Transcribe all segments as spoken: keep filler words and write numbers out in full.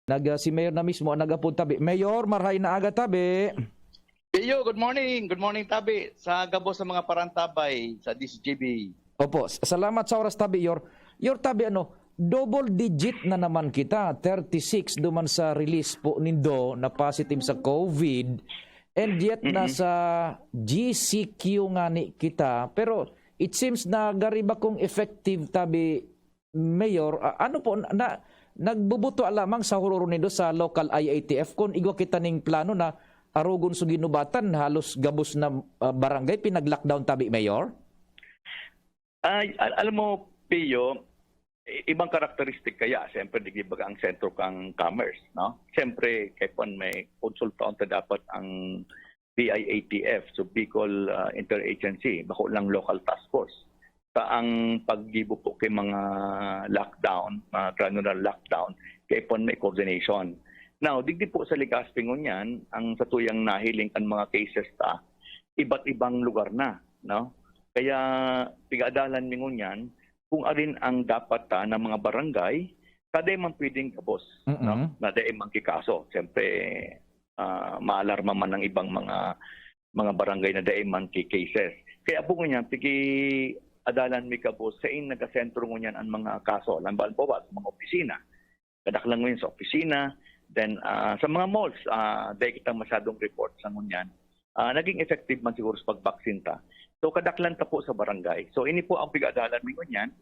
Nag, ah, si Mayor na mismo ang nag-apod tabi. Mayor, marhay na aga tabi. Yo, good morning. Good morning, Tabi. Sa gabos sa mga parantabay sa D C G B. Opo, s- salamat sa oras tabi, Yor. Yor tabi, ano, double digit na naman kita, thirty-six duman sa release po nindo na positive sa COVID. And yet, Mm-mm. nasa G C Q nga ni kita. Pero it seems na gariba kung effective tabi, Mayor. Ah, ano po, na, nagbubuto lamang sa huroro nindo sa local I A T F kung igwa kita ning plano na arogon sa ginubatan, halos gabos na ah, barangay pinag-lockdown tabi, Mayor? Ay, al- alam mo, Pio, i- ibang karakteristik kaya, siyempre, di ba, ang sentro kang commerce, no? Siyempre, kay Juan, may konsultaon ta dapat ang B I A T F, so Bicol uh, Interagency, bako lang local task force. Sa ang paggibo po kay mga lockdown, mga granular lockdown, kay Juan may coordination. Now, digdi po sa Legazpi ngunyan, ang satuyang nahiling kan mga cases ta, iba't ibang lugar na, no? Kaya pigadalan mi ngunyan kung arin ang dapat ta na mga barangay, kada man pwedeng gabos, Mm-mm. no? Na dai man kikaso. Siyempre, ah, maalarma man ang ibang mga mga barangay na dai man ki cases. Kaya po ngunyan, pigi adalan mi gabos sa in nagasentro ngunyan ang mga kaso. Halimbawa, sa mga opisina. Kadaklan ngunyan sa opisina. Then, ah, sa mga malls, ah, dai kita masyadong report sa ngunyan. Ah, naging effective man siguro sa pag-vaccine ta. So, kadaklan ta po sa barangay. So, ini po ang pig-adalan mi ngunyan.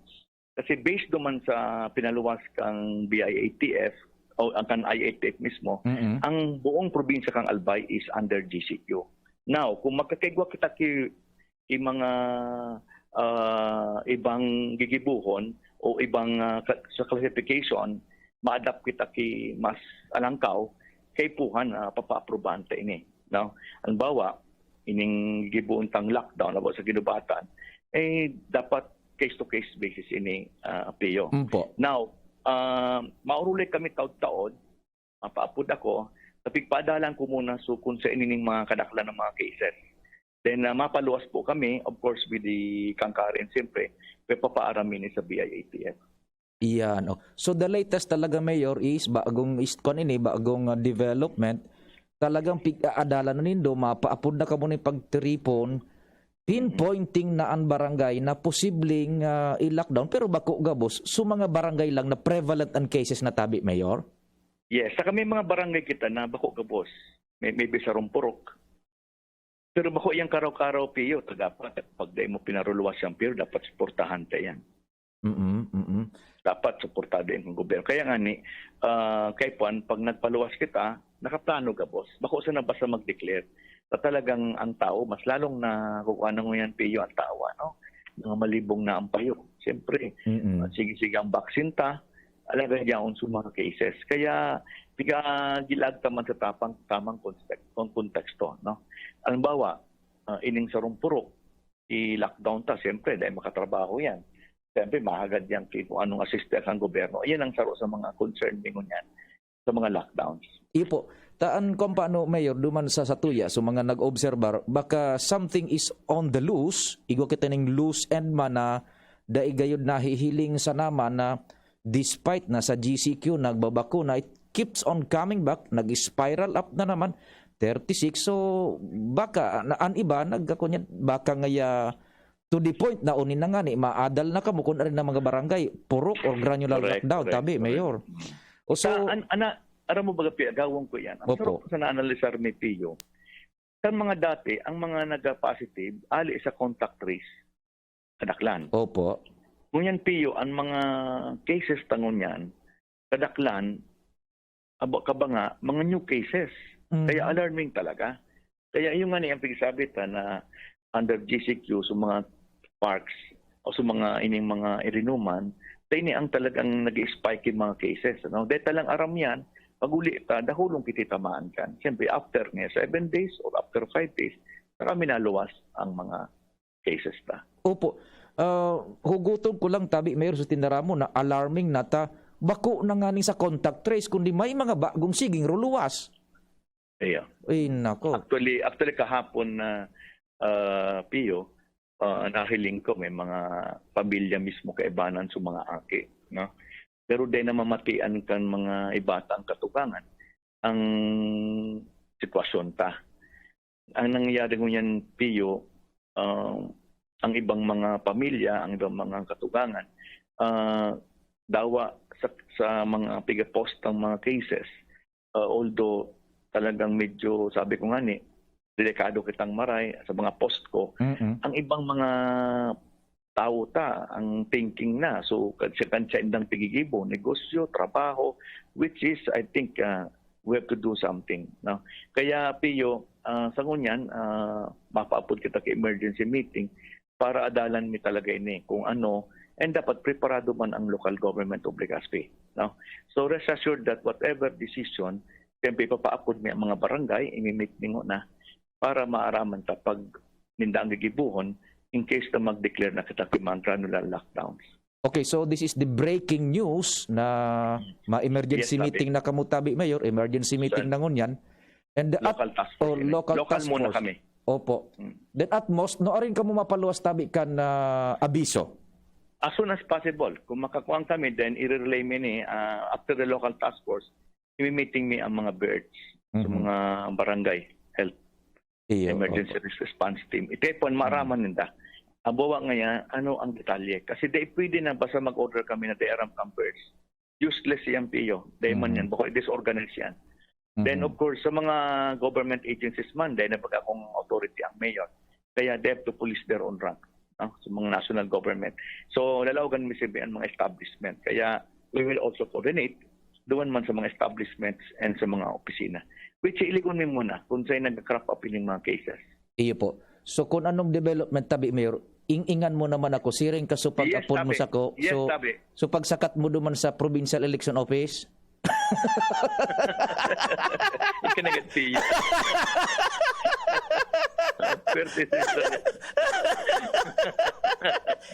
Kasi based duman sa pinaluwas kang B I A T F o ang kan I A T F mismo, Mm-mm. ang buong probinsya kang Albay is under G C Q. Now, kung magkakaigwa kita ki, ki mga ah, ibang gigibuhon o ibang ah, ka- sa classification, ma-adapt kita ki mas alangkaw, kaipuhan na papaaprubahan ta ini, no? Halimbawa, ining gigibuhon tang lockdown, halimbawa sa ginubatan, eh, dapat case-to-case basis ini, ah, Pio. Mpo. Now, ah, maurulay kami taod-taod, mapaapod ako, sa pigpaadalan ko muna sukon sa inining mga kadaklan ng mga cases. Then, ah, mapaluwas po kami, of course, with the concurrent, siyempre, may papaaram ini sa B I A T F. Iyan. Oh. So the latest talaga, Mayor, is bagong is, kwan ini, bagong ah, development, talagang pig-aadalan na nindo, mapaapod na kamo ni pagtiripon, pinpointing na ang barangay na posibleng ah, i-lockdown, pero bako gabos, so mga barangay lang na prevalent ang cases na tabi, Mayor? Yes, sa kami mga barangay kita na bako gabos, may, maybe sa Rumpurok. Pero bako iyang karaw-karaw, Pio, ta dapat pag dai mo pinaruluwas yang Pio, dapat suportahan ta yan. Mm-mm, mm-mm. Dapat suportado yan ng gobyerno. Kaya nga ni, ah, kay Juan, pag nagpaluwas kita, nakaplano gabos. Bako sana basta mag-declare. Sa talagang ang tao, mas lalong na kukuha na ngunyan, Pio, ang tao, ano? Mga malibong na ang payo. Siyempre, Mm-mm. ah, sige-sige ang vaccine ta, alagad yaon sa mga cases. Kaya, piga gilag ta man sa tapang, tamang kontek- kon- konteksto, no? Halimbawa, ah, ining sa Rumpurok, i-lockdown ta, siyempre, dahil makatrabaho yan. Siyempre, mahagad yan ki kung anong asiste ang gobyerno. Yan ang saro sa mga concern mi ngunyan sa mga lockdowns. Ipo, taan kung paano, Mayor, duman sa satuya, so mga nag-obserbar, baka something is on the loose, igwa kita ning loose end man na dai gayod nahihiling sa naman na despite na sa G C Q nagbabako na, it keeps on coming back, nag-spiral up na naman, thirty-six. So, baka, na, an iba, nagkakunyan, baka ngaya to the point na uni na nga ni, maadal na kamo kung ano na mga barangay, purok or granular Correct, lockdown, correct, tabi, correct. Mayor. O so, Sa, an, ana, aram mo baga, Pio, agawon ko yan. Ang Opo. sarap sa na-analysar ni Pio, sa mga dati, ang mga nag-positive, ali sa contact trace, kadaklan. Opo. Ngunyan, Pio, ang mga cases ta ngunyan, kadaklan, abo, kabanga, mga new cases. Mhm. Kaya alarming talaga. Kaya yung nga ni ang pagsabi ta na under G C Q sa mga parks o sa mga ining mga irinuman, ta ini ang talagang nag-spike yung mga cases. Ano? Dahil talang aram yan, pag-uli ta, dahulong kititamaan kan. Siyempre, after niya, seven days or after five days, saka minaluwas ang mga cases ta. Opo. Ah, huguton ko lang, tabi, Mayor, sa tinara mo na alarming na ta, bako na nga ni sa contact trace, kundi may mga bagong siging ruluwas. Iya. Ay, nako. Actually, actually kahapon na, ah, Pio, ah, nahiling ko may mga pamilya mismo kaibanan sa mga aki, no? pero dai na mamatian kan mga iba tang katugangan ang sitwasyon ta. Ang nangyayari ngunyan, Pio, ah, ang ibang mga pamilya, ang ibang mga katugangan, ah, dawa sa, sa mga piga-post ang mga cases. Ah, although talagang medyo, sabi ko nga ni, delikado kitang maray sa mga post ko, Mm-mm. ang ibang mga tawo ta, ang thinking na. So, kan-, siya kan siya indang pigigibo, negosyo, trabaho, which is, I think, ah, we have to do something, no? Kaya, Pio, ah, sa ngunyan, ah, mapaapod kita ka emergency meeting para adalan mi talaga ini kung ano, and dapat preparado man ang local government of Legazpi, no? So, rest assured that whatever decision, siyempre, ipapaapod mi ang mga barangay, imi-meet mi nguna para maaraman ta pag ninda ang gigibohon in case na mag-declare na kita ki mga granular lockdowns. Okay, so this is the breaking news na ma-emergency Yes, tabi. meeting na kamo tabi, Mayor, emergency meeting Sir. na ngunyan. And the at- Local task oh, force. ini. local Local task muna force. kami. Opo. Mm. Then at most, no, arin kamo mapaluwas tabi kan ah, abiso? As soon as possible, kung makakuha kami, then i-relay mi ni ah, after the local task force, imi-meeting mi ang mga birds sa Mhm. mga barangay health Iyo, emergency opo. response team. Ito po, maaraman ninda. Ang bawa ngayon, ano ang detalye? Kasi di pwede na basta mag-order kami na di aram kang birds. Useless yan, Pio. Dahil man Mhm. yan, baka i-disorganize yan. Then, Mhm. of course, sa mga government agencies man, dahil na pag akong authority ang mayor, kaya they have to police their own rank, no? Sa mga national government. So, lalawagan mi sabi ang mga establishment. Kaya, we will also coordinate doon man sa mga establishments and sa mga opisina. Which, iligon mi muna kung saan nag-crop up ining mga cases. Iyo po. So kung anong development tabi, Mayor, ing-ingan mo naman ako, siring ka so pag-apod mo tabi. Sako. Yes, so, tabi. so pagsakat mo duman sa provincial election office? Ikinagat siya. Pwerte siya.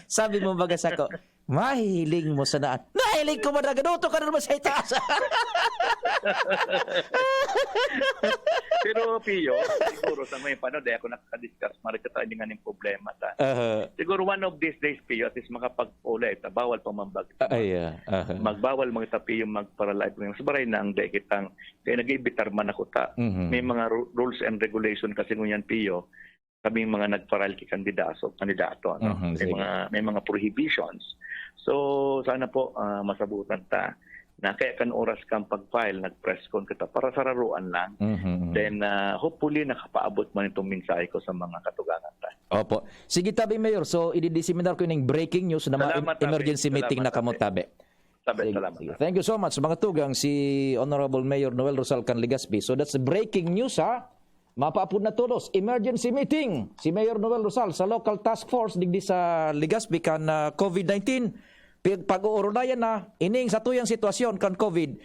Sabi mo baga Sako, mahihiling mo sana. Nahiling ko man na ganuto ka na naman sa itaas. Pero Pio, siguro sa may panahon, dahil ako nakaka-discuss, marikata hindi nga yung problema ta. Aha. Siguro one of these days, Pio, at least makapag-ulay ta, bawal pa mambag. Ay, ah, aha. Magbawal mga ta, Pio, magparalive. Mas baray na ang dahil kitang, kaya nag-iibitar man ako ta. Mhm. May mga ru- rules and regulation kasi ngunyan, Pio, kaming mga nagparal ki kandidato, kandidato, ano? Mhm, may sige. mga may mga prohibitions. So sana po ah, masabutan ta na kaya kan oras kang pag-file, nag-press con kita para sararuan lang. Mhm. Then ah, hopefully nakapaabot man itong mensahe ko sa mga katugangan ta. Opo. Sige tabi, Mayor. So, ididiseminar ko yung breaking news na mga Salamat, em- emergency Tabi. meeting na Salamat, kamo tabi. Tabi, Sige, salamat. sige. Thank you so much. Mga tugang, si Honorable Mayor Noel Rosal kan Legazpi. So, that's breaking news, ha? Mapaapod na todos. Emergency meeting. Si Mayor Noel Rosal sa local task force digdi sa Legazpi kan ah, COVID nineteen. Pag-uurunayan na, ining sa tuyang sitwasyon kan COVID.